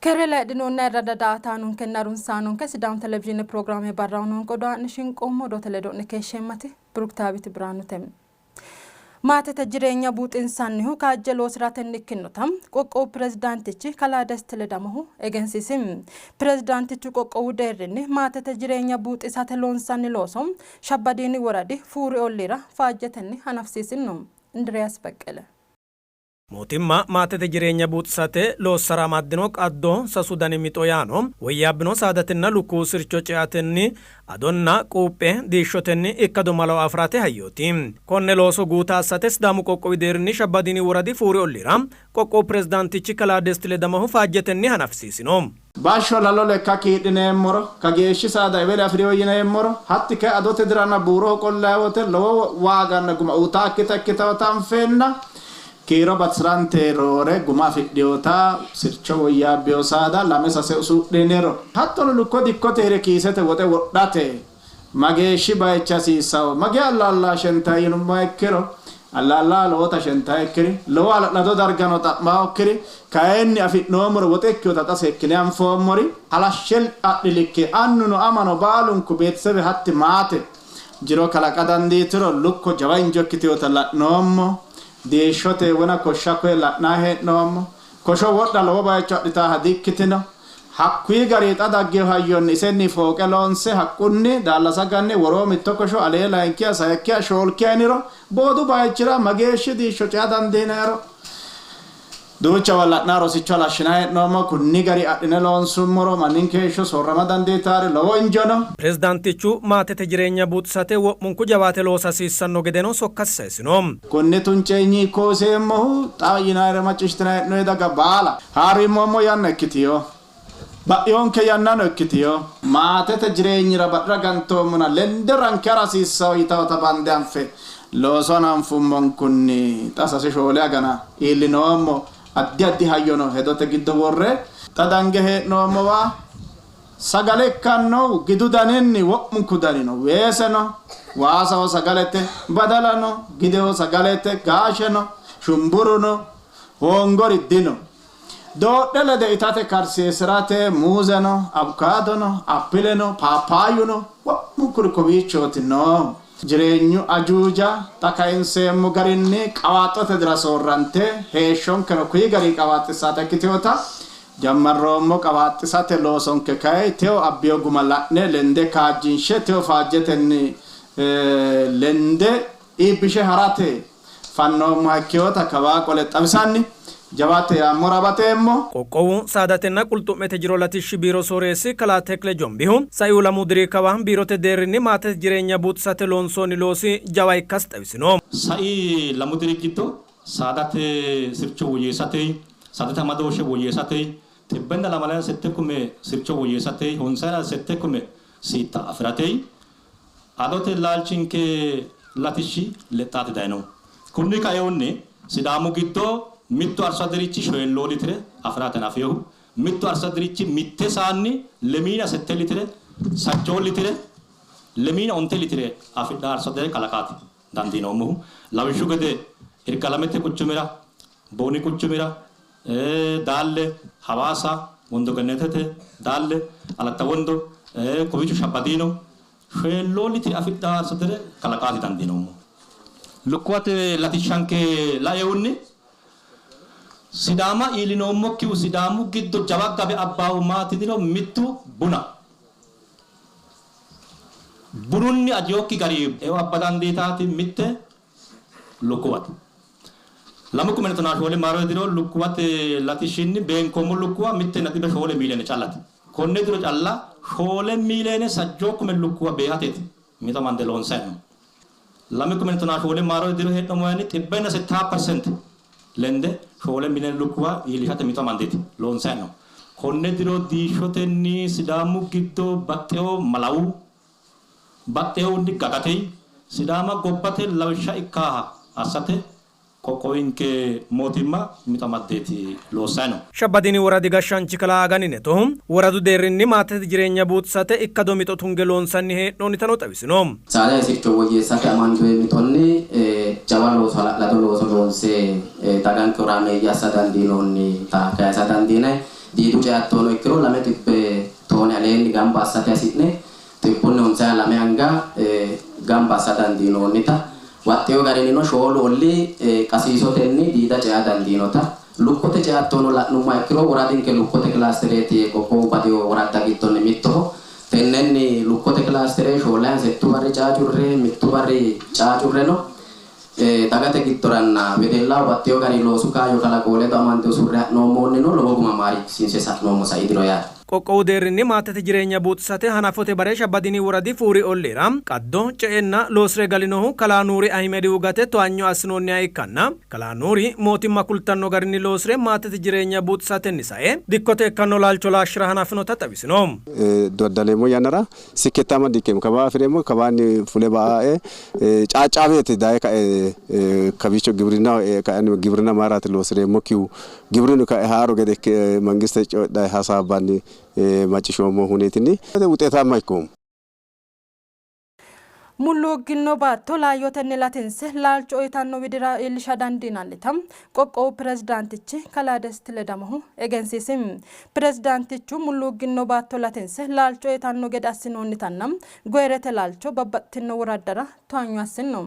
Keere layidhinoonni ayirradda daa''ataanonkenna harunsaanonke Sidaamu Televizhiine pirogiraame barraho noonke odoo haa'ne shinqoommo odoote ledo'ne keeshsheemmati Biruktaawit Birhaanute. Maatete jireenya buuxinsannihu kaajje loosi'ratenni ikkinnota qoqqowu pirezidaantichi kalaa Desti Ledamohu egensiisi. Pirezidaantichu qoqqowu deerrinni maatete jireenya buuxisate loonsanni looso Shabbadiini woradi Fuuri olliira faajjetenni hanafisiisinno. Indiriyaas Beqqele. Mootimma maatete jireenya buuxisate loossara amaddino qaddo sasu dani mixo yaano, woyyaabbino saadatenna lukkuwu sircho ceatenni, adonna quuphe diishshotenni ikkado malawo afi'rate hayyooti. Konne looso guuta assate Sidaamu qoqqowi deerrinni Shabbadiini woradi Fuuri olliira qoqqowu pirezidaantichi kalaa Desti Ledamohu faajjetenni hanafisiisino. Bashsho lalo lekka kiidhineemmoro, kageeshshi saada eweli afi'rino yineemmoro, hatti kay adote diranna buuroho qollayi wote lowo waaganna guma uyitaakkita ikkitinota anfeenna, kiiro batisi'rante roore guma afidhinota sircho woyyaabbino saada lame sase usudhiniro, hattono lukko dikkote hire kiisete woxe wodhate Mageeshshi bayichi hasiisawo? Mageya allaallaa shentayi yinummoha ikkiro, allaallaa lowota shentayikkiri, lowo hala'lado dargano xa'mawokkiri, kayinni afi'noommore woxe ikkinota xa seekkine anfoommori, halashshe adhi likke annuno amano baalunku beetesebe hatti maate jiro kalaqa dandiituro lukko jawa injo ikkitinota la'noommo. Diishshote wona koshsha koye la'nanni hee'noommo. Kosho wodha lowo bayicho adhitaaha di''ikkitino. Hakkuyi garinni xa daggino hayyonni isenni fooqe loonse haqqunni daallasa ganne woroo mitto kosho, alee layinkiha, sayikkiha, shoolkiha yiniro boodu bayichira mageeshshi diishsho cea dandiinayiro duuchawa la'nanni rosicho halashshinanni hee'noommo. Kunni gari adhine loonsummoro manninke heeshsho soorrama dandiitaari lowo injo no. Pirezidaantichu maatete jireenya buuxisate wo'munku jawaate loosa hasiissanno gedeno sokkasi sayisino. Konne tunceenyi koyseemmohu xa yinannire macciishshitinanni hee'noonni daga baala, haariimoommo yanna ikkitino, ba'inonke yannano ikkitino, maatete jireenyira badhera gantoommona lende ranke ha'ra hasiissanno yitannota bande anfe looso hananfummonkunni xa sase shoole agana iillinoommo. Addi addi hayyono hedote giddo worre xa dange hee'noommowa Sagale ikkannohu gidu daninni wo'munku dani no. Weese no, waasaho sagalete, badala no, gideho sagalete, gaashe no, shumburu no, hoongori dino. Doodhe lede itate karsiisi'rate muuze no, abukaado no, appile no, paappaayyu no, wo'munkuri kowiichooti noohu. Jireenyu ajuuja xa kayinseemmo garinni qawaaxxote dira soorrante heeshshonkeno kuyi garinni qawaaxxissaata ikkitinota Jammarroommo qawaaxxisate loosonke kay tewo abbino guma la'ne lende kaajjinshe tewo faajjetenni lende iibbishe harate fannoommoha ikkinota kawaa qole xawisanni jawaate yaammora baxeemmo. Qoqqowu Saadatenna Qulxu'mete Jiro Latishshi Biiro Sooreessi Kalaa Tekle Jombihu, saiu lamu diri kawa biirote deerrinni maatete jireenya buuxisate loonsoonni loosi jawa ikkasi xawisino. Sai lamu diri giddo Saadate sircho woyyeessate, saadate amadooshshe woyyeessate, xibbenna lamalayina sette kume sircho woyyeessate, honsayina sette kume siitta afi'rate adote laalchinke latishshi lexxaati dayinohu. Kunni kainohunni Sidaamu giddo mittu arsu adirichi shoyilloo litire afi'rate hanafinohu, mittu arsu adirichi mitte saanni lemiina sette litire, sajjoo litire, lemiina onte litire afidhanno arsu adire kalaqaati. dandiinoommohu. Lawishshu gede Irgalamete quchumira, Booni quchumira, Daalle, Hawaasa, Wondo Gennetete, Daalle, Alatta Wondo, kowiicho Shabbadiino shoyilloo litire afidhanno arso-addere kalaqaati dandiinoommo. Lukkuwate latishshanke lainohunni Sidaama iillinoommokkihu Sidaamu giddo jawa gabe abbaahu maati yiniro mittu buna. Bununni ajinokki gari eo abba dandiitaati mitte lukkuwate. 2014 maarote diro lukkuwate latishshinni beenkoommo lukkuwa 1.4 miiliyoone callate. Konne diro calla 4 miiliyoone sajjoo kume lukkuwa beehateeti mixo amande loonsanni hee'noommo. 2014 maarote diro hee'noommo yannanni xibbenna settaa perseente lende 4 miiliyoone lukkuwa iillishate mixo amandeeti loonsanni hee'noommo. Konne diro diishshotenni Sidaamu giddo baxxeewo malawu, baxxeewonni gagate, Sidaama gobbate lawishsha ikkaaha assate qoqqowinke mootimma mixo amaddeeti loossanni noohu. Shabbadiini woradi gashshaanchi kalaa Agani Netohu, woradu deerrinni maatete jireenya buuxisate ikkado mixo tunge loonsanni hee'noonnitano xawisino. Saadate sircho woyyeessate amandoonni mixonni jawa looso hala'lado looso loonse daganke horaameeyye assa dandiinoonnita kayisa dandiinanni. Diidu ceattono ikkiro 200 toone aleenni gamba assate hasi'ne 152 anga gamba assa dandiinoonnita baxxeewo garinnino 4 olli qasiisotenni diida cea dandiinota lukkote ceattono la'nummoha ikkiro woradinke lukkote kilaastereeti qoqqowu baxewo woradda giddonni mittoho. Tennenni lukkote kilaastere 4 settu barri caacurre 1 barri caacurre no dagate giddoranna wedellaho baxxeewo gari loosu kaayyo kalaqo ledo amande usurre ha'noommoonnino lowo guma maarisiinse sa'noommo sai diro yaate. Qoqqowu deerrinni maatete jireenya buuxisate hanafote bare Shabbadini woradi Fuuri ollira qaddo ce'enna loosire galinohu kalaa Nuuri Ahimedihu gate towaanyo assinoonniha ikkanna kalaa Nuuri mootimma kultanno garinni loosire maatete jireenya buuxisatenni sae dikkote ikkanno laalcho laashshira hanafinota xawisino. Daddaleemmo yannara sikkettaama dikkeemmo kabaa afi'reemmo kabaanni fule ba'ae caaccaabeeti daye kae kawiicho giwirinnaho kae giwirinna mayiraati loosireemmokkihu giwirinnu kae haaro gede ikke mangiste coyidhanni hasaabbanni macciishshoommo huneetinni wuxeetaamma ikkoommo. Mulluuggino baatto laayyotenni latinse laalcho uyitanno widira iillisha dandiinannita qoqqowu pirezidaantichi kalaa Desti Ledamohu egensiisi. Pirezidaantichu mulluuggino baatto latinse laalcho uyitanno gede assinoonnitanna goyirete laalcho babbaxxitino woraddara towaanyo assinno.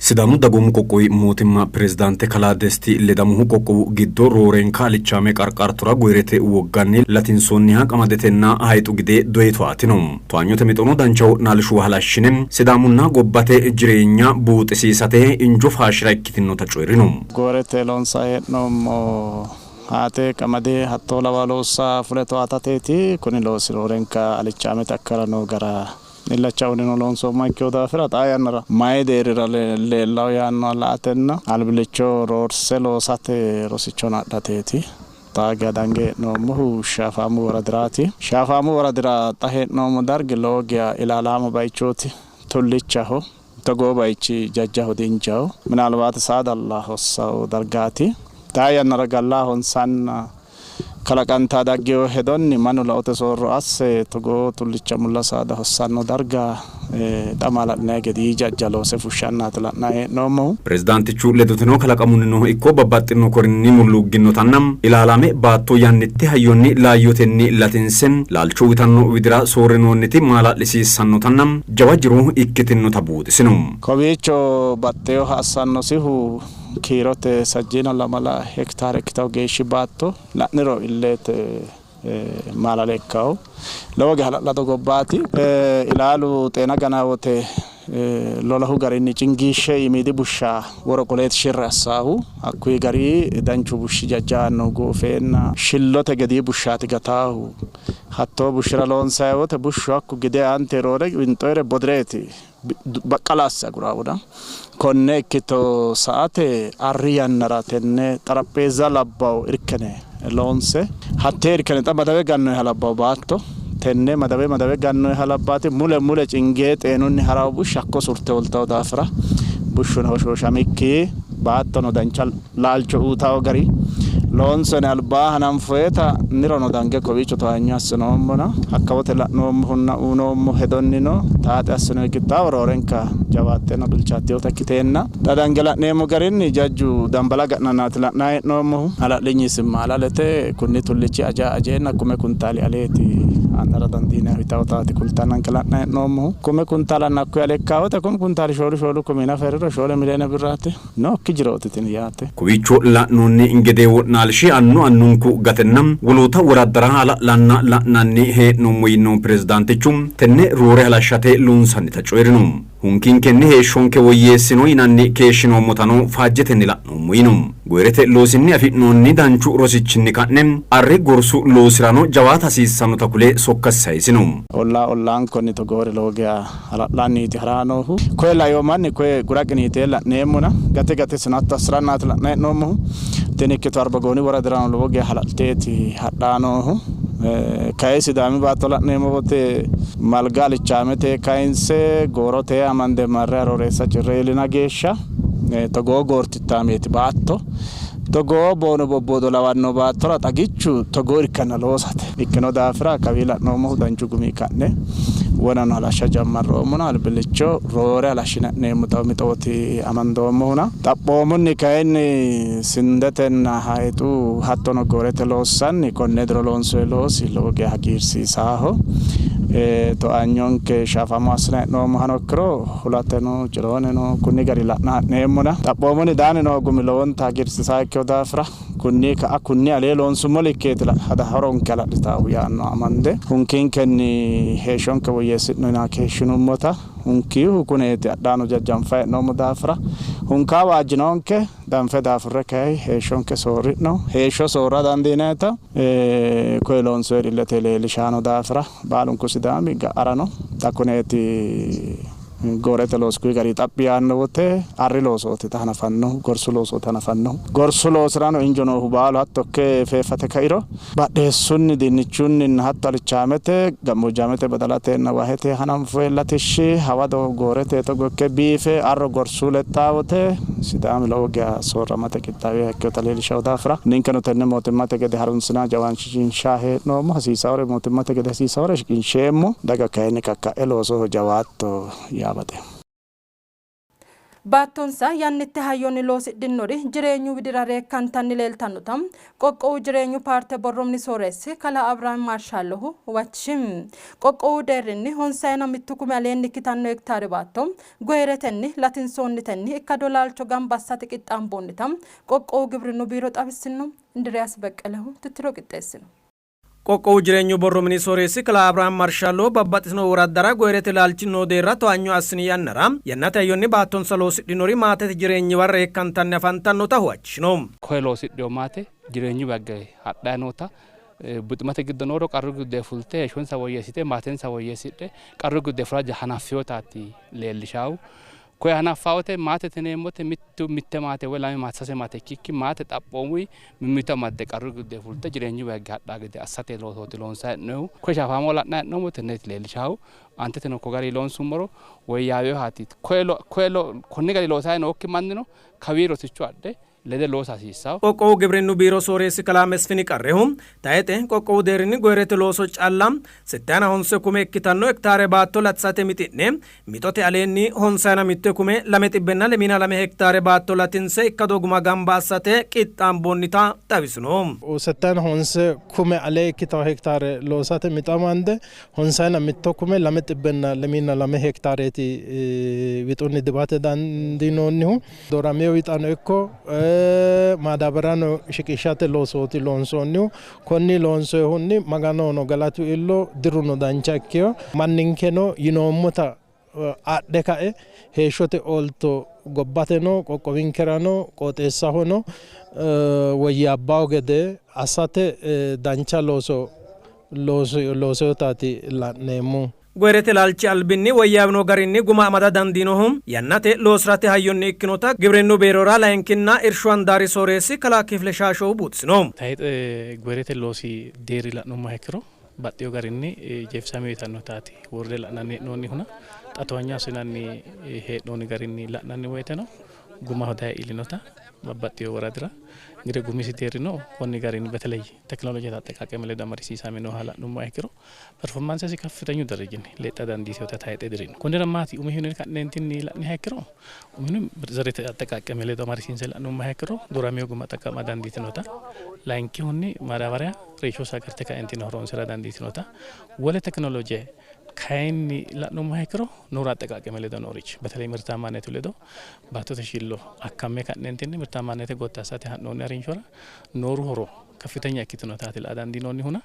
Sidaamu dagoomu qoqqowi mootimma pirezidaante kalaa Desti Ledamohu qoqqowu giddo roorenka alichaame qarqartura goyirete wogganni latinsoonniha qamadetenna hayixu gide doye towaatino. Towaanyote mixono dancha wo'naalshuwa halashshine Sidaamunna gobbate jireenya buuxisiisate injo faashira ikkitinota coyi'rino. Goyirete loonsanni hee'noommo haate qamade hattoo lawa loossa fule towaatateeti. Kuni loosi roorenka alichaamete akkara noo gara illacha uyineno loonsoommoha ikkino daafira xaa yannara mayi deerrira leellawo yaannoha la''atenna albillicho roorse loosate rosichono adhateeti. Xaa geya dange hee'noommohu Shaafaamu woradiraati. Shaafaamu woradira xa hee'noommo dargi lowo geya ilaalaamo bayichooti, tullichaho. Togoo bayichi jajjaho dinjaho. Minaalbaate saadalla hossawo dargaati. Xaa yannara gallaa honsanna kalaqanta daggino hedonni mannu laote soorro asse togoo tullicha mulla saada hossanno darga xa maala'linanni gede jajja loose fushshannaati la'nanni hee'noommohu. Pirezidaantichu ledoteno kalaqamunnino ikko babbaxxino korinni mulluugginnotanna ilaalaame baatto yannitte hayyonni laayyotenni latinse laalcho uyitanno widira soorrinoonniti maala'lisiissannotanna jawa jiro ikkitinota buuxisino. Kowiicho baxxinoha assannosihu kiirote sajjiina 2 hektaare ikkitawo geeshshi baatto la'niro illete maalale ikkawo. Lowo geya hala'lado gobbaati. Ilaalu xeena ganaa wote lolahu garinni cingiishshe iimiidi bushsha woro qoleeti shirri assaahu. Hakkuyi gari danchu bushshi jajjaanno goofeenna shillote gedii bushshaati gataahu. Hattoo bushshira loonsayi wote bushshu hakku gide aante roore winxoyire bodireeti baqqala asse aguraahura. Konne ikkito sa''ate arri yannara tenne xarapheezza labbawo irkene loonse hattee irkene xa madawe gannoyiha labbawo baatto tenne madawe madawe gannoyiha labbaati mule mule cingee xeenunni harawo bushsha hakko surte holtawo daafira bushshuno hoshooshamikki baattono dancha laalcho uutawo gari loonsone albaa hananfoyeta nirono dange kowiicho towaanyo assinoommona hakkawote la'noommohunna uyinoommo hedonnino taaxe assinoyi qixxaawo roorenka jawaatteno bilchaattinota ikkiteenna xa dange la'neemmo garinni jajju dambala ga'nannaati la'nanni hee'noommohu. Hala'linyisi maalalete kunni tullichi aja ajeenna kume kuntaali aleeti ha'nara dandiinannihu yitawtaati kultannanke la'nanni hee'noommohu. Kume kuntaalanna hakkuyi ale ikkaa wote kumi kuntaali shoolu shoolu kumi nafa heeriro 4 miliyoone birraati. Nookki jirooti tini yaate. Kowiicho la'noonni gedee wo'naalshi annu annunku gatenna woloota woraddara hala'lanna la'nanni hee'noommo yiinohu pirezidaantichu, tenne roore halashshate loonsannita coyi'rino. Hunkiinkenni heeshshonke woyyeessino yinanni keeshshinoommotano faajjetenni la'noommo yiino. Goyirete loosinni afi'noonni danchu rosichinni ka'ne arri gorsu loosirano jawaata hasiissannota kule sokkasi sayisino. Ollaa ollaankonni togoori lowo geya hala'lanniiti ha'raa noohu. Koye laino manni koye gura qiniitee la'neemmona gate gatesino hatto assi'rannaati la'nanni hee'noommohu. Tini ikkito Arbagooni woradirano lowo geya hala'liteeti hadhaa noohu. Kayi Sidaami baatto la'neemmo wote malga alichaamete kayinse goorote amande marre Arooreessa cirre iillina geeshsha togoo goortittaameeti baatto. Togoo boono bobboodo lawanno baattora xagichu togoo irkanna loosate. Ikkino daafira kawii la'noommohu danchu gumi ka'ne Wonano halashsha jammarroommona albillicho roore halashshine ha'neemmota mixooti amandoommohuna. Xaphoomunni kayinni sindetenna hayixu hattono goorete loossanni konne diro loonsoonni loosi lowo geya hagiirsiisaaho. Towaanyonke shafamo assinanni hee'noommohano ikkiro hulateno cirooneno kunni gari la'na ha'neemmona. Xaphoomunni daanni noo gumi lowonta hagiirsiisaa ikkino daafira kunni ka'a kunni alee loonsummo likkeeti hada horonke hala'litaahu yaanno amande hunkiinkenni heeshshonke woyyeessi'no yinaa keeshshinummota hunkiihu kuneeti adhaano jajjanfa hee'noommo daafira hunkaa waajjinoonke danfe daafurre kayi heeshshonke soorri'no heeshsho soorra dandiinayita koye loonsoyiri illete leellishaano daafira baalunku Sidaami ga'arano xa kuneeti goorete loosi kuyi gari xaphi yaanno wote arri loosooti xa hanafannohu gorsu loosooti hanafannohu. Gorsu loosirano injo noohu baalu hatto ikke feeffate kairo badheessunni dinnichunninna hatto alichaamete gammoojjaamete badalatenna wahete hananfoyi latishshi hawado goorete togo ikke biife arro gorsu lexxaa wote Sidaami lowo geya soorramate qixxaaweha ikkinota leellishawo daafira ninkeno tenne mootimmate gede harunsina jawaanshinsha hee'noommo. Hasiisawore mootimmate gede hasiisawore shiqinsheemmo. Daga kayinni kakka'e loosoho jawaatto yaa baxeemmo. Baattonsa yannitte hayyonni loosidhinnori jireenyu widira reekkantanni leeltannota qoqqowu jireenyu paarte borro mini sooreessi kalaa Abiraami Maarshaallohu huwachishi. Qoqqowu deerrinni honsayina mittu kumi aleenni ikkitanno hektaare baatto goyiretenni latinsoonnitenni ikkado laalcho gamba assate qixxaamboonnita qoqqowu gibrinnu biiro xawissinno. Indiriyaas Beqqelehu tittiro qixxeessino. Qoqqowu Jireenyu Borro Mini Sooreessi Kalaa Abrahaam Marshallo babbaxxitino woraddara goyirete laalchi noo deerra towaanyo assini yannara yannate hayyonni baattonsa loosidhinori maatete jireenyiwa reekkantanni afantannota huwachishino. Koye loosidhino maate jireenyu higge hadhanni noota buximate giddo nooro qarru giddo fulte heeshshonsa woyyeessite maatensa woyyeessidhe qarru giddo fula hanaffinotaati leellishaahu. Koye hanaffa wote maatete yineemmote mittu mitte maate woy lame maate sase maate ikkikki maate xaphoomuyi mimmito amadde qarru giddo fulte jireenyu higge hadhaa gede assate loosooti loonsanni hee'noonnihu. Koye shafaamo la'nanni hee'noommo tenneeti leellishaahu. Aanteteno ko garinni loonsummoro woyyaawinohaati. Koye konni garinni loosanni nookki mannino kawii rosicho adhe lede loosa hasiissanno. Qoqqowu Gibrinnu Biiro Sooreessi Kalaa Mesfini Qarrehu, tayixe qoqqowu deerrinni goyirete looso calla settayina honse kume ikkitanno hektaare baatto latisate mixi'ne mixote aleenni honsayina mitte kume lame xibbenna lemiina lame hektaare baatto latinse ikkado guma gamba assate qixxaamboonnita xawisino. Settayina honse kume alee ikkitanno hektaare loosate mixo amande honsayina mitto kume lame xibbenna lemiina lame hektaareeti wixunni dibate dandiinoonnihu. Dooramino wixano ikko maadaabarano shiqishate loosooti loonsoonnihu. Konni loonsoyihunni Maganohono galatu iillo, diruno dancha ikkino. Manninkeno yinoommota adhe kae heeshshote oolto gobbateno qoqqowinkerano qooxeessahono woyyaabbawo gede assate dancha looso loosinotaati la'neemmohu. Goyirete laalchi albinni woyyaawino garinni guma amada dandiinohu yannate loosi'rate hayyonni ikkinota Gibrinnu Biirora layinkinna Irshu handaari sooreessi kalaa Kifle Shaashohu buuxisino. Tayixe goyirete loosi deerri la'nummoha ikkiro baxxeewo garinni jeefisamino yitannotaati worre la'nanni hee'noonnihuna xa towanyo assinanni hee'noonni garinni la'nanni woyteno gumaho daye iillinota babbaxxeewo woradira ngide gumisi deerrino konni garinni beteley tekinolojete axeqaqeme ledo amadisiisaminoha la'nummoha ikkiro performaansesi kaffitenyu darajinni lexxa dandiitinota tayixe dirino. Konnira maati umihunni ka'neentinni la'niha ikkiro umihunni zarete axeqaqeme ledo amadisiinse la'nummoha ikkiro dooramino guma xaqqama dandiitinota, layinkihunni madaabaraya reeshsho agarte kaentinni horonsira dandiitinota, wole tekinoloje kayinni la'nummoha ikkiro noora axeqaqeme ledo noorichi beteley mirtaammannetu ledo baattote shiillo akkamme ka'neentinni mirtaamannete gotti assate ha'noonni harinshora nooru horo kaffitenya ikkitinotaati la''a dandiinoonnihuna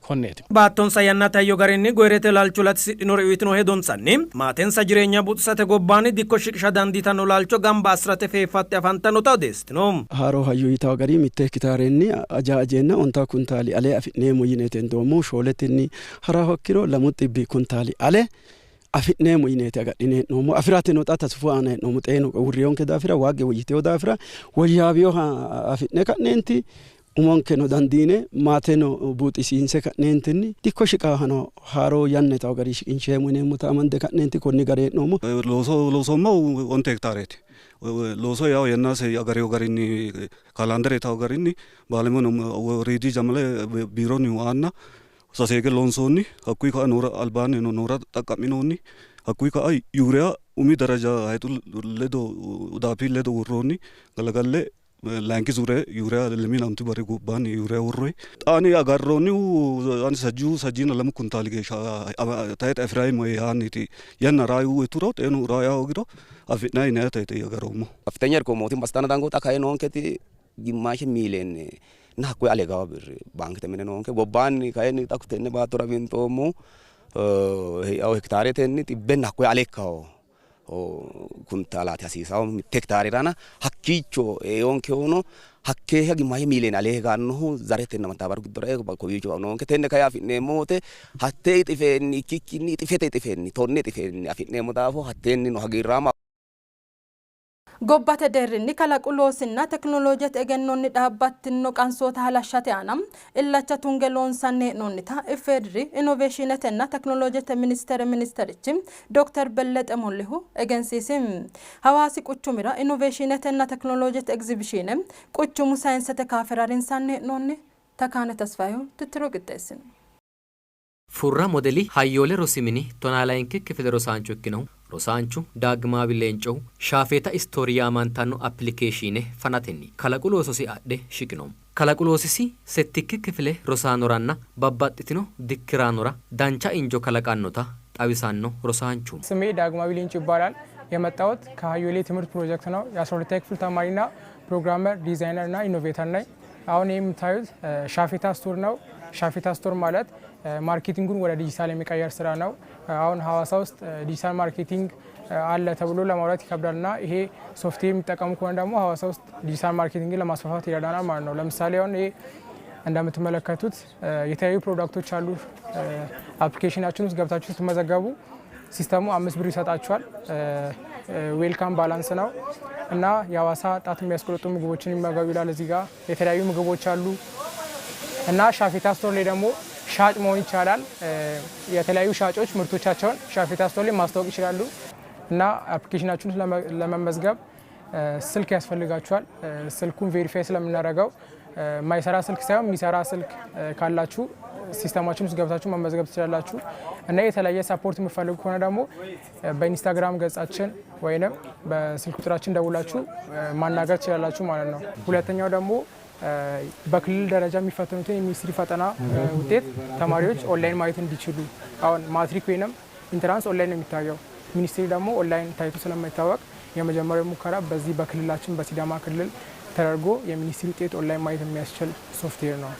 konneeti. Baattonsa yannate hayyo garinni goyirete laalcho latisidhinori uyitino hedonsanni maatensa jireenya buuxisate gobbaanni dikko shiqisha dandiitanno laalcho gamba assi'rate feeffatte afantannota odeessitino. Haaro hayyo yitawo gari mitte hekitaarenni aja ajeenna ontaa kuntaali ale afi'neemmo yineeti hendoommohu. Shooletenni haraho ikkiro lamu xibbi kuntaali ale afi'neemmo yineeti agadhine hee'noommo. Afi'rateno xa tasfu aana hee'noommo. Xeenu uurriyonke daafira, waagge woyyiteyo daafira woyyaawinoha afi'ne ka'neenti umonkeno dandiine maateno buuxisiinse ka'neentinni dikko shiqaahano haaro yannitawo gari shiqinsheemmo yineemmota amande ka'neenti konni gari hee'noommo. Looso loosoommohu onte hektaareeti. Looso yawo yannase agarino garinni kaalaandere yitawo garinni baalemeno woriidi jamale biironnihu aanna Saseege loonsoonni. Hakkuyi ka'a noora albaanni noora xaqqa'minoonni. Hakkuyi ka'a yuuriya umi daraja hayixu ledo daapi ledo worroonni. Galagalle layinki zuure yuuriya lemina ontu bari gobbaanni yuuriya worroyi. Xaani agarroonnihu ani sajjuu sajjiina lamu kuntaali geeshsha tayixe afi'reemmo yaanniiti yanna raayu ituro xeenu raaya hoogiro afi'nanni yinanni tayixe agaroommo. ከፍተኛ እርኮ mootimma assitanna dango xa kayi noonketi ግማሽ ሚሊየን እና hakkuyi ale gawa birri baankete mine noonke gobbaanni kayinni xa tenne baattora winxoommo hektaaretenni xibbenna hakkuyi ale ikkawo kuntaalaati hasiisawo mitte hektaarirana hakkiicho eonkehunno hakkeeshsha ግማሽ ሚሊየን ale hegannohu zaretenna madaabaru giddora ee kowiicho noonke tenne kayi afi'neemmo wote hattee ixifenni ikkikkinni ixifete ixifenni tonne ixifenni afi'neemmo daafo hatteenni no hagiirraama. Gobbate deerrinni kalaqu loosinna tekinoloojete egennonni dhaabbattino qansoota halashshate aana illacha tunge loonsanni hee'noonnita IFEDRI Innoveeshiinetenna Tekinoloojete Ministeere Ministerichi Dokter Bellexe Mollihu egensiisi. Hawaasi quchumira Innoveeshiinetenna Tekinoloojete Egzibishiine quchumu sayinsete kaafera harinsanni hee'noonni. Takaane Tasfayehu tittiro qixxeessino. Furra Modeli Hayyoole Rosi Mini Tonaalayinki kifile rosaancho ikkinohu rosaanchu Daagimaawi Leencohu Shaafeeta Istoori yaamantanno appilikeeshiine fanatenni kalaqu loososi adhe shiqino. Kalaqu loosisi settikki kifile rosaanoranna babbaxxitino dikkiraanora dancha injo kalaqannota xawisanno rosaanchu. ስሜ ዳግማዊ ሌንጮ ይባላል። የመጣሁት ከሀዮሌ ትምህርት ፕሮጀክት ነው። የ12ኛ ክፍል ተማሪና ፕሮግራመር፣ ዲዛይነር እና ኢኖቬተር ነኝ። አሁን የምታዩት ሻፌታ ስቶር ነው። ሻፌታ ስቶር ማለት ማርኬቲንጉን ወደ ዲጂታል የሚቀየር ስራ ነው። አሁን ሀዋሳ ውስጥ ዲጂታል ማርኬቲንግ አለ ተብሎ ለማውራት ይከብዳልና ይሄ ሶፍትዌር የሚጠቀሙ ከሆነ ደግሞ ሀዋሳ ውስጥ ዲጂታል ማርኬቲንግን ለማስፋፋት ይረዳናል ማለት ነው። ለምሳሌ አሁን ይሄ እንደምትመለከቱት የተለያዩ ፕሮዳክቶች አሉ። አፕሊኬሽናችን ውስጥ ገብታችሁ ስትመዘገቡ ሲስተሙ 5 ብር ይሰጣችኋል። ዌልካም ባላንስ ነው እና የሀዋሳ ጣት የሚያስቆረጡ ምግቦችን ይመገቡ ይላል። እዚህ ጋር የተለያዩ ምግቦች አሉ እና ሻፌታ ስቶር ላይ ደግሞ ሻጭ መሆን ይቻላል። የተለያዩ ሻጮች ምርቶቻቸውን ሻፌታ ስቶር ላይ ማስተዋወቅ ይችላሉ እና አፕሊኬሽናችሁን ለመመዝገብ ስልክ ያስፈልጋችኋል። ስልኩን ቬሪፋይ ስለምናደርገው የማይሰራ ስልክ ሳይሆን የሚሰራ ስልክ ካላችሁ ሲስተማችን ውስጥ ገብታችሁ መመዝገብ ትችላላችሁ። እና የተለያየ ሳፖርት የምትፈልጉ ከሆነ ደግሞ በኢንስታግራም ገጻችን ወይንም በስልክ ቁጥራችን ደውላችሁ ማናገር ትችላላችሁ ማለት ነው። ሁለተኛው ደግሞ በክልል ደረጃ የሚፈተኑትን የሚኒስትሪ ፈተና ውጤት ተማሪዎች ኦንላይን ማየት እንዲችሉ አሁን ማትሪክ ወይንም ኢንትራንስ ኦንላይን ነው የሚታየው። ሚኒስትሪ ደግሞ ኦንላይን ታይቶ ስለማይታወቅ የመጀመሪያው ሙከራ በዚህ በክልላችን በሲዳማ ክልል ተደርጎ የሚኒስትሪ ውጤት ኦንላይን ማየት የሚያስችል ሶፍትዌር ነው።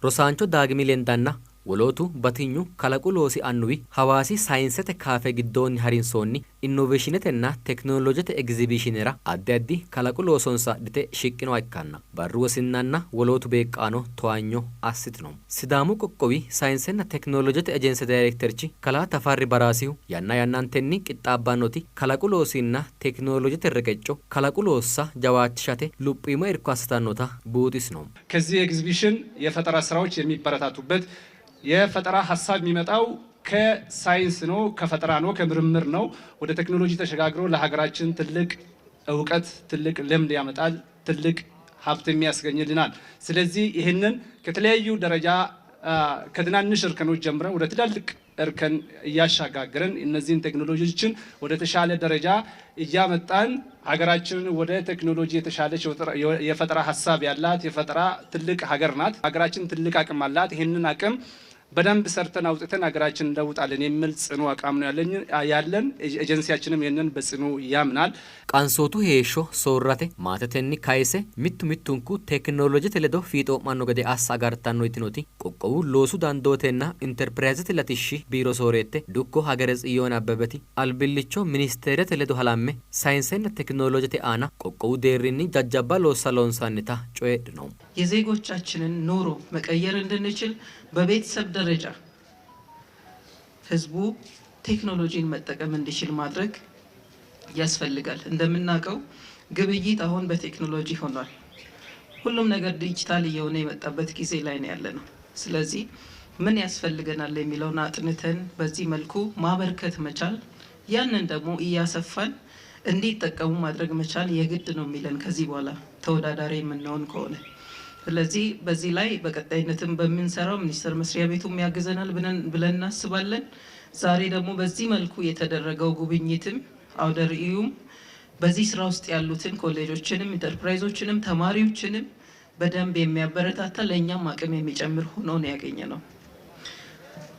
Rosaancho Daagimi lendanna wolootu batinyu kalaqu loosi annuwi Hawaasi sayinsete kaafe giddoonni harinsoonni innoveeshinetenna tekinolojete egzibiishinera addi addi kalaqu loosonsa adhite shiqqinoha ikkanna barru wosinnanna wolootu beeqqaano towaanyo assitino. Sidaamu qoqqowi sayinsenna tekinolojete ejense dayirekterchi kalaa Tafarri Baraasihu yanna yannantenni qixxaabbannoti kalaqu loosinna tekinolojete reqecco kalaqu loossa jawaachishate luphiima irko assitannota buuxisino. ከዚህ ኤግዚቢሽን የፈጠራ ስራዎች የሚበረታቱበት የፈጠራ ሀሳብ የሚመጣው ከሳይንስ ነው፣ ከፈጠራ ነው፣ ከምርምር ነው። ወደ ቴክኖሎጂ ተሸጋግሮ ለሀገራችን ትልቅ እውቀት፣ ትልቅ ልምድ ያመጣል፣ ትልቅ ሀብትም ያስገኝልናል። ስለዚህ ይህንን ከተለያዩ ደረጃ ከትናንሽ እርከኖች ጀምረን ወደ ትላልቅ እርከን እያሸጋገርን እነዚህን ቴክኖሎጂዎችን ወደ ተሻለ ደረጃ እያመጣን ሀገራችንን ወደ ቴክኖሎጂ የተሻለች የፈጠራ ሀሳብ ያላት የፈጠራ ትልቅ ሀገር ናት። ሀገራችን ትልቅ አቅም አላት። ይህንን አቅም በደንብ ሰርተን አውጥተን ሀገራችን እንለውጣለን የሚል ጽኑ አቋም ነው ያለን። ኤጀንሲያችንም ይህንን በጽኑ ያምናል። Qansootu heeshsho soorrate maatetenni kayse mittu mittunku tekinolojete ledo fiixoo'manno gede assa agartanno yitinoti qoqqowu loosu dandootenna interpirayizete latishshi biiro sooreette dukko Hagere Tsiyoon Abbebeti albillicho ministeerete ledo halamme sayinsenna tekinolojete aana qoqqowu deerrinni jajjabba loossa loonsannita coyidhino. የዜጎቻችንን ኑሮ መቀየር እንድንችል በቤተሰብ ደረጃ ህዝቡ ቴክኖሎጂን መጠቀም እንዲችል ማድረግ ያስፈልጋል። እንደምናውቀው ግብይት አሁን በቴክኖሎጂ ሆኗል። ሁሉም ነገር ዲጂታል እየሆነ የመጣበት ጊዜ ላይ ነው ያለነው። ስለዚህ ምን ያስፈልገናል የሚለውን አጥንተን በዚህ መልኩ ማበርከት መቻል፣ ያንን ደግሞ እያሰፋን እንዲጠቀሙ ማድረግ መቻል የግድ ነው የሚለን ከዚህ በኋላ ተወዳዳሪ የምንሆን ከሆነ። ስለዚህ በዚህ ላይ በቀጣይነትም በምንሰራው ሚኒስቴር መስሪያ ቤቱም ያግዘናል ብለን እናስባለን። ዛሬ ደግሞ በዚህ መልኩ የተደረገው ጉብኝትም አውደ ርዕዩም በዚህ ስራ ውስጥ ያሉትን ኮሌጆችንም ኢንተርፕራይዞችንም ተማሪዎችንም በደንብ የሚያበረታታ ለእኛም አቅም የሚጨምር ሆኖ ነው ያገኘ ነው።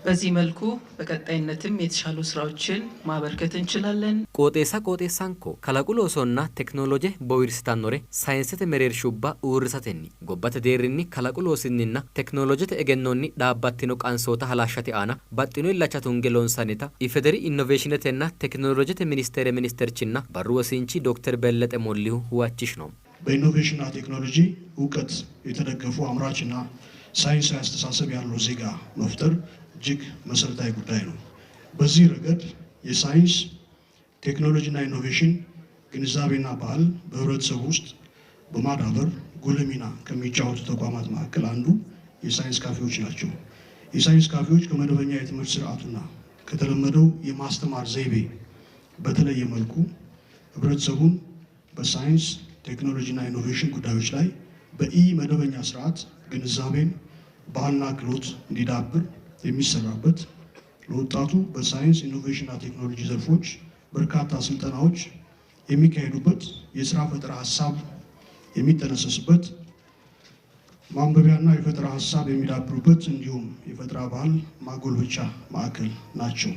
በዚህ መልኩ በቀጣይነትም የተሻሉ ስራዎችን ማበርከት እንችላለን። Qooxeessa qooxeessanko kalaqu loosonna tekinolooje bowirsitannore sayinsete mereershubba uurrisatenni gobbate deerrinni kalaqu loosinninna tekinoloojete egennonni dhaabbattino qansoota halashshate aana baxxino illacha tunge loonsannita IFEDERI innoveeshinetenna tekinoloojete ministeere ministerchinna barru wosinchi dokter Bellexe Mollihu huwachishino. በኢኖቬሽንና ቴክኖሎጂ እውቀት የተደገፉ አምራችና ሳይንሳዊ አስተሳሰብ ያለው ዜጋ መፍጠር እጅግ መሰረታዊ ጉዳይ ነው። በዚህ ረገድ የሳይንስ ቴክኖሎጂና ኢኖቬሽን ግንዛቤና ባህል በህብረተሰቡ ውስጥ በማዳበር ጉልህ ሚና ከሚጫወቱ ተቋማት መካከል አንዱ የሳይንስ ካፌዎች ናቸው። የሳይንስ ካፌዎች ከመደበኛ የትምህርት ስርዓቱና ከተለመደው የማስተማር ዘይቤ በተለየ መልኩ ህብረተሰቡን በሳይንስ ቴክኖሎጂና ኢኖቬሽን ጉዳዮች ላይ በኢ መደበኛ ስርዓት ግንዛቤን ባህልና ክህሎት እንዲዳብር የሚሰራበት ለወጣቱ በሳይንስ ኢኖቬሽንና ቴክኖሎጂ ዘርፎች በርካታ ስልጠናዎች የሚካሄዱበት የስራ ፈጠራ ሀሳብ የሚጠነሰስበት ማንበቢያና የፈጠራ ሀሳብ የሚዳብሩበት እንዲሁም የፈጠራ ባህል ማጎልበቻ ማዕከል ናቸው።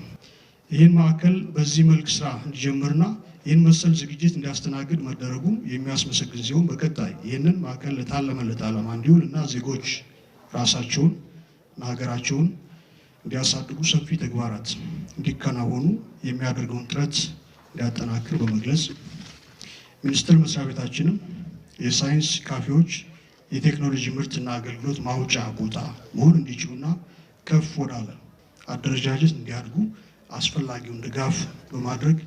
ይህን ማዕከል በዚህ መልክ ስራ እንዲጀምርና ይህን መሰል ዝግጅት እንዲያስተናግድ መደረጉ የሚያስመሰግን ሲሆን በቀጣይ ይህንን ማዕከል ለታለመለት ዓላማ እንዲውል እና ዜጎች ራሳቸውን እና ሀገራቸውን እንዲያሳድጉ ሰፊ ተግባራት እንዲከናወኑ የሚያደርገውን ጥረት እንዲያጠናክር በመግለጽ ሚኒስቴር መስሪያ ቤታችንም የሳይንስ ካፌዎች የቴክኖሎጂ ምርትና አገልግሎት ማውጫ ቦታ መሆን እንዲችሉና ከፍ ወዳለ አደረጃጀት እንዲያድጉ አስፈላጊውን ድጋፍ በማድረግ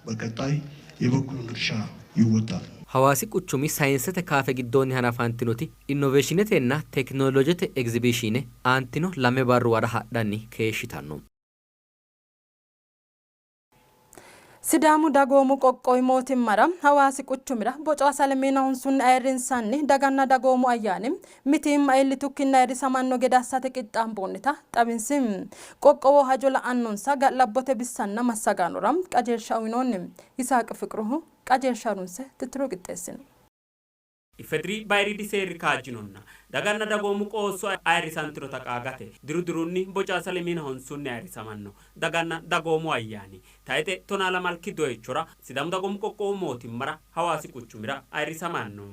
በቀጣይ የበኩሉን ድርሻ ይወጣል። Hawaasi quchumi sayinsete kaafe giddoonni hanafantinoti innoveeshinetenna tekinoloojete egzibiishiine aantino 2 barruwara hadhanni keeshshitanno. Sidaamu dagoomu qoqqowi mootimmara Hawaasi quchumira boco asale lemina honsunni ayirrinsanni daganna dagoomu ayyaani mitiimma iillitukkinni ayirrisamanno gede assate qixxaamboonnita xawinsi. Qoqqowo hajo la'annonsa ga'labbote bissanna massagaanora qajeelsha uyinoonni. Yisaaq Fiqruhu qajeelsha harunse tittiro qixxeessino. IFEDIRI bayiriidi seeri kaajjinonna daganna dagoomu qoosso ayirrisantinota qaagate diru dirunni boca asale lemina honsunni ayirrisamanno daganna dagoomu ayyaani tayxe 12 doyichora Sidaamu dagoomu qoqqowu mootimmara Hawaasi quchumira ayirrisamanno.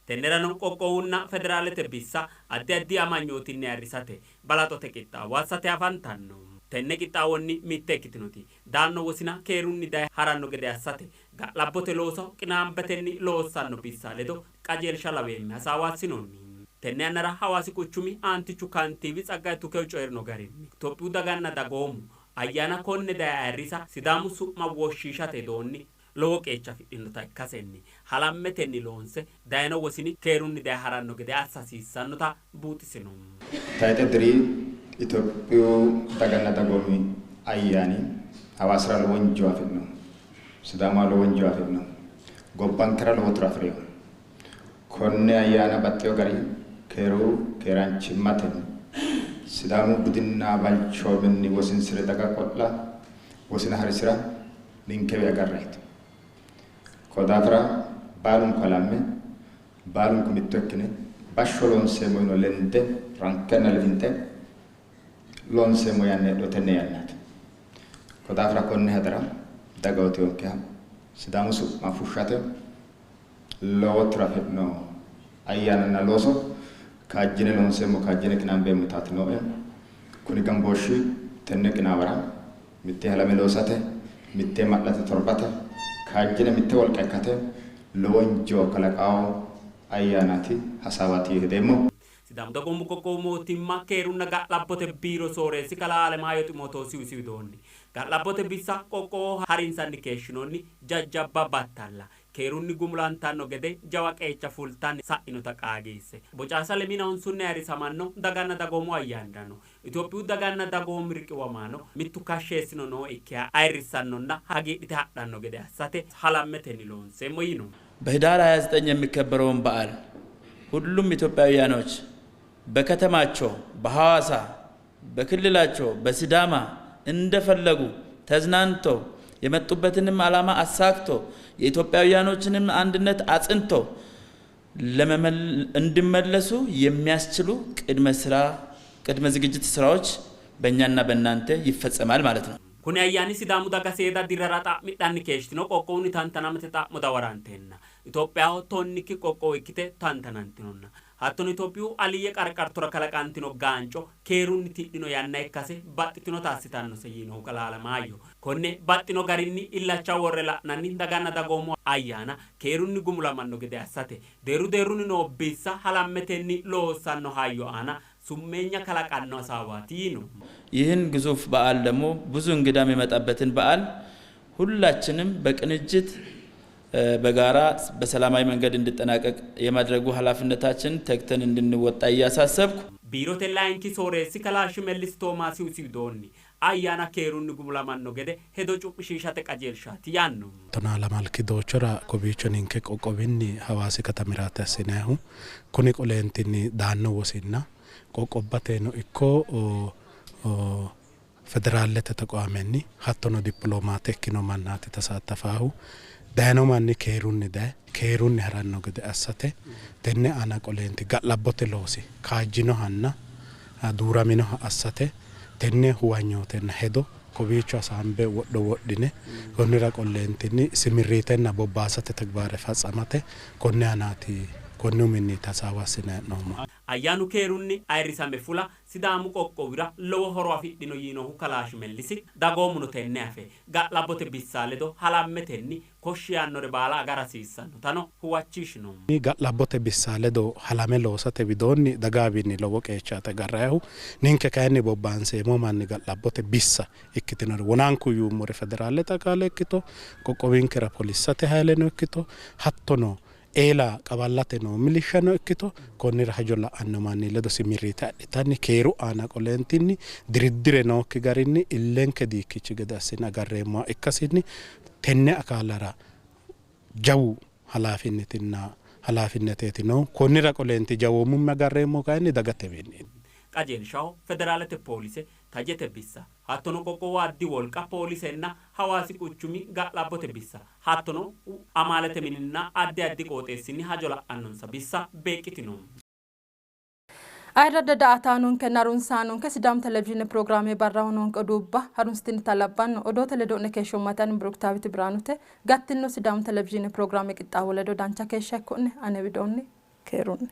Tennerano qoqqowunna federaalete bissa addi addi amanyootinni ayirrisate balaxote qixxaawo assate afantanno. Tenne qixxaawonni mitte ikkitinoti daanno wosina keerunni daye haranno gede assate ga'labbote looso qinaambetenni loossanno bissa ledo qajeelsha laweemme hasaawa assinoonni. Tenne yannara Hawaasi quchumi aantichu kantiiwi Tsaggaye Tukew coyi'rino garinni Itophiyu daganna dagoomu ayyaana konne daye ayirrisa Sidaamu su'ma woshshiishate doonni lowo qeecha afidhinota ikkasenni halammetenni loonse dayino wosini keerunni daye haranno gede assa hasiissannota buuxisino. Tayxe diri Itophiyu daganna dagoomi ayyaani Hawaasira lowo injoo afidhino, Sidaamaho lowo injoo afidhino, gobbankera lowo tiro afirino. Konne ayyaana baxxeyo gari keeru keeraanchimmatenni Sidaamu budinna balchoominni wosinsire daga qo'la wosina harisira ninkewi agarrayiti. Ko daafira baalunku halamme baalunku mitto ikkine bashsho loonseemmo yino lende rankenna lifinxe loonseemmo yanna heedho tenne yannaati. Ko daafira konne hadara daga otiyonkeha Sidaamu su'ma fushshate lowo tiro afidhino ayyaananna looso kaajjine loonseemmo kaajjine qinaambeemmo yitaati nooe. Kuni gambooshshi tenne qinaawara mitte halame loosate mitte ma'late torbate kaajjine mitte wolqa ikkate lowo injoo kalaqawo ayyaanaati hasaawaati yee hedeemmo. Sidaamu dagoomu qoqqowu mootimma keerunna ga'labbote biiro sooreessi kalaa Alemaayo Ximootoosi widoonni ga'labbote bissa qoqqowo harinsanni keeshshinoonni jajjabba battalla keerunni gumulantanno gede jawa qeecha fultanni sa'inota qaagiisse boca asale lemina honsunni ayirrisamanno daganna dagoomu ayyaanirano Itophiyu daganna dagoomu riqiwamaano mittu kashsheessino nookkiha ayirrissannonna hagiidhite hadhanno gede assate halammetenni loonseemmo yiino. በህዳር 29 የሚከበረውን በዓል ሁሉም ኢትዮጵያውያኖች በከተማቸው፣ በሐዋሳ፣ በክልላቸው፣ በሲዳማ እንደፈለጉ ተዝናንቶ የመጡበትንም ዓላማ አሳክቶ የኢትዮጵያውያኖችንም አንድነት አጽንቶ እንዲመለሱ የሚያስችሉ ቅድመ ስራ ቅድመ ዝግጅት ስራዎች በእኛና በእናንተ ይፈጸማል ማለት ነው። Kuni ayyaani Sidaamu daga seeda dirrara xa'midhanni keeshshitino qoqqowunni tantanamate xa'mo dawaranteenna Itophiyaho tonnikki qoqqowo ikkite tantanantinonna hattono Itophiyu aliyye qarqartora kalaqantino gaanco keerunni tidhino yanna ikkase baxxitinota assitannose yiinohu kalaa Alemaayyo, konne baxxino garinni illacha worre la'nanni daganna dagoomu ayyaana keerunni gumulamanno gede assate deerru deerrunni noo bissa halammetenni loossanno hayyo aana summeenya kalaqanno hasaawaati yiino. ይህን ግዙፍ በዓል ደግሞ ብዙ እንግዳ የሚመጣበትን በዓል ሁላችንም በቅንጅት በጋራ በሰላማዊ መንገድ እንዲጠናቀቅ የማድረጉ ኃላፊነታችን ተግተን እንድንወጣ እያሳሰብኩ Biirote layinki sooreessi kalaa Shimellis Toomaasihu isi widoonni ayyaana keerunni gumulamanno gede hedo cu'mishiishate qajeelshaati yaanno. Tonaa lamalki doochora kowiicho ninke qoqqowinni Hawaasi katamiraati assinannihu. Kuni qoleentinni daanno wosinna qoqqobbateno ikko federaalete tequwaamenni hattono dippiloomaate ikkino mannaati tasaattafaahu. Dayino manni keerunni daye keerunni haranno gede assate tenne aana qoleenti ga'labbote loosi kaajjinohanna duuraminoha assate tenne huwanyootenna hedo kowiicho hasaambe wodho wodhine konnira qolleentinni simirriitenna bobbaasate tegibaare fatsamate konne aanaati konni uminniiti hasaawa assinanni hee'noommohu. Ayyaanu keerunni ayirrisame fula Sidaamu qoqqowira lowo horo afidhino yiinohu kalaa Shimellisi, dagoomuno tenne afe ga'labbote bissa ledo halammetenni koshshi yaannore baala agara hasiissannotano huwachishino. Ga'labbote bissa ledo halame loosate widoonni dagawiinni lowo qeechaati agarrannihu. Ninke kayinni bobbaanseemmo manni ga'labbote bissa ikkitinori wonanku yuummori federaalete akaale ikkito, qoqqowinkera polissate hayleno ikkito, hattono eela qawallate noo milishshano ikkito konnira hajo la'anno manni ledo simirriite adhitanni keeru aana qoleentinni diriddire nookki garinni illenke diikkichi gede assine agarreemmoha ikkasinni tenne akaalara jawu halaafinnetinna halaafinneteeti noohu. Konnira qoleenti jawoomumme agarreemmohu kayinni dagatewiinni. Qajeelshaho federaalete poolise, tajete bissa, hattono qoqqowu addi wolqa poolisenna Hawaasi quchumi ga'labbote bissa, hattono amaalete mininna addi addi qooxeessinni hajo la'annonsa bissa beeqqitino. Ayirradda daa''ataanonkenna harunsaanonke Sidaamu televizhiine pirogiraame barraho noonke oduubba harunsitinita labbanno. Odoote ledo'ne keeshshommate ani Biruktaawit Biraanute. Gattinno Sidaamu televizhiine pirogiraame qixxaawo ledo dancha keeshsha ikko'ne. Ane widoonni keerunni.